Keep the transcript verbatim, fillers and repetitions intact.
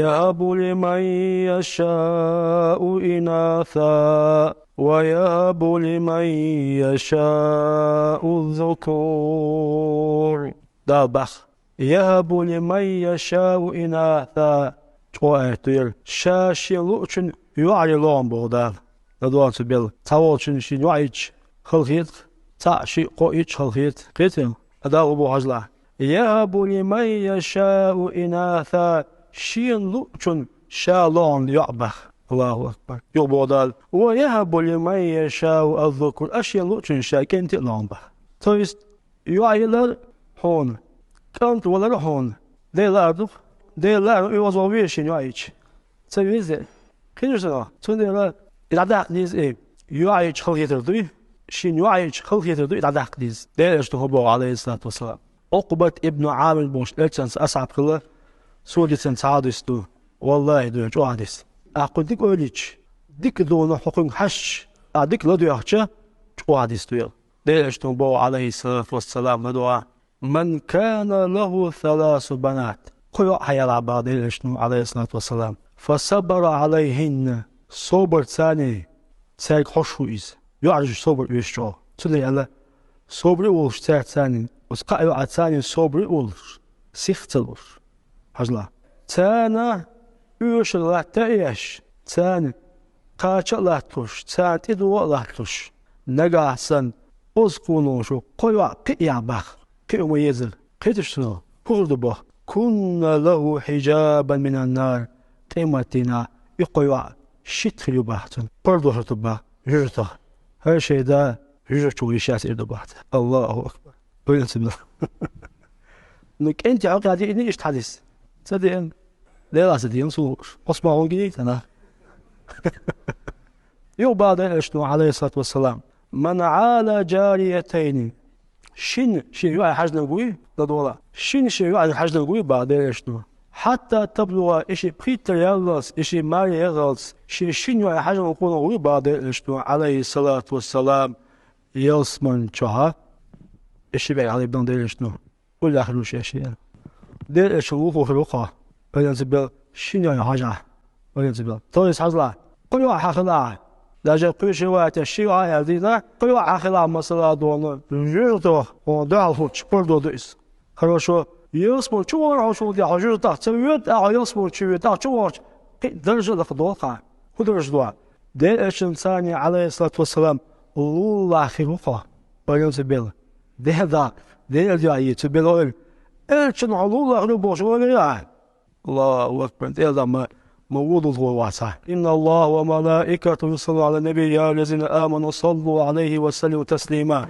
يهب لمن يشاء إناثا ويهب لمن يشاء الذكور. Дала бах: يهب لمن يشاء إناثا. ЧӀоагӀа аят ду ер. Ша шен луучун йоӀарий лоӀам боху Дала. ЛадугӀанца белла. Цхьаволчун шен йоӀ йича хала хетах, цхьаъ, шиъ, кхоъ йича хала хетах. Кхетий? Дала боху, хьажал: يهب لمن يشاء إناثا. Шена луучун ша лоӀам йоӀ бах. Аллаху акбар. Юха боху Дала: ويهب لمن يشاء الذكور. А шена луучун ша кӀентий а лоӀам бах. То есть, йоӀ ялар хьуна, кӀант валар хьуна Дела лаар ду-кх. Дела лаар, и вазвал веза шен йоӀ йича. Ца веза. Кхетий шуна? Цундела и дӀадаккха деза, и йоӀ йича хала хетар дуй, шен йоӀ йича хала хетар дуй, и дӀадаккха деза. Делан Элчано хӀун боху, Ӏалайхиссалату вассалам? Ӏукъбат ибн Ӏамир бохуш Элчанца асхьаб хилла, цо дийцина цхьа хьадис ду. Валлахи, ду, чӀогӀа хьадис. Ахь кхунна дика ойла йича, дика дона хьо кхуьнга хьаьжча, ахь дика ладоьгӀча, чӀогӀа хьадис ду. Делан Элчано боху, Ӏалайхиссалату вассалам, ладугӀа: من كان له ثلاث بنات. Кхо йоӀ хьаялахь, бах Делан Элчано, Ӏалайхиссалату вассалам. فصبر عليهن. Собар царний, цаьрга хьожуш ву иза. ЙоӀ йича собар оьшу чӀогӀа. Цундела аьлла, собаре а волуш цаьрца царний, оцу кхаа йоӀаца царний собаре а волуш, сих а ца луш. Хьажал. Царна оьшург латта а еш, царна кхача а латталуш, царна тӀедогӀа а латталуш, нагахь санна, оцу кхуна шу кхо йоӀ кхиъ яхь, бах, кхио ма езара. Кхетий шуна, хӀун хир ду боху? كن له حجابا من النار. Къематдийнахь и кхо йоӀ шийтта хир ю, бах, цунна. Пардо хир ду, бах, жуьжтах. ХӀара шайн да жуьжтах чу йиш яц эр ду, бах, цо. Аллаху акбар. Ойла ца мел. Ну, кӀентий хьокъехь диъний иштта хьадис? Ца диъна. Делахь ца диъна, суна хууш. Хьо ма хьуна гиний цхьанна. Юха бах Делан Элчано, Ӏалайхиссалату вассалам: من عال جاريتين. Шина шен йоӀе хьаьжнарг вуй, ладогӀалахь. Шина шен йоӀе хьаьжнарг вуй, бах Делан Элчано. حتى تبلغ, и шиъ пхийттара яллалц, и шиъ маре яхалц, шен шина йоӀе хьаьжнарг кхуна вуй, бах Делан Элчано, Ӏалайхиссалату вассалам. Ялсамани чохь и ши бӀе хьалабелла Делан Элчано. Уллехь хир ву шен шиъ. Делан Элчанан вукхо хир ву-кх хьо. Ойла ца мел, шина йоӀе хьажахь. Ойла ца мел. То есть, хьажал. Кхо йоӀ хьан хилахь. Даже кхечу риваятехь ши йоӀ а аьлла дийна, кхо йоӀ хьан хилахь, масала, дона, жуьжтах, хьуна дуьхьал хӀуттуш, пардо ду иза. Хорошо. Ялсамани чу вахара хьо, шуна тӀехь хьо жуьжтах ца воьду, ахьа хьо ялсамани чу воьду, ахьа чу вахча, кхин а даржа а лакха долу-кх хьан. ХӀун даржа ду? Делан Элчанца царний, Ӏалайхиссалату вассалам, лулахь хир ву-кх хьо. Ойла ца мел. Дехьа да, Делан дуьхьа йийца, цу белла ойла. Элчанна хьо лулахь хир ву бохуш ойла яй ахь. Аллаху акбар. ТӀе а ма, ма вон дулхо вац хьан. إن الله وملائكته يصلون على النبي يا أيها الذين آمنوا صلوا عليه وسلموا تسليما.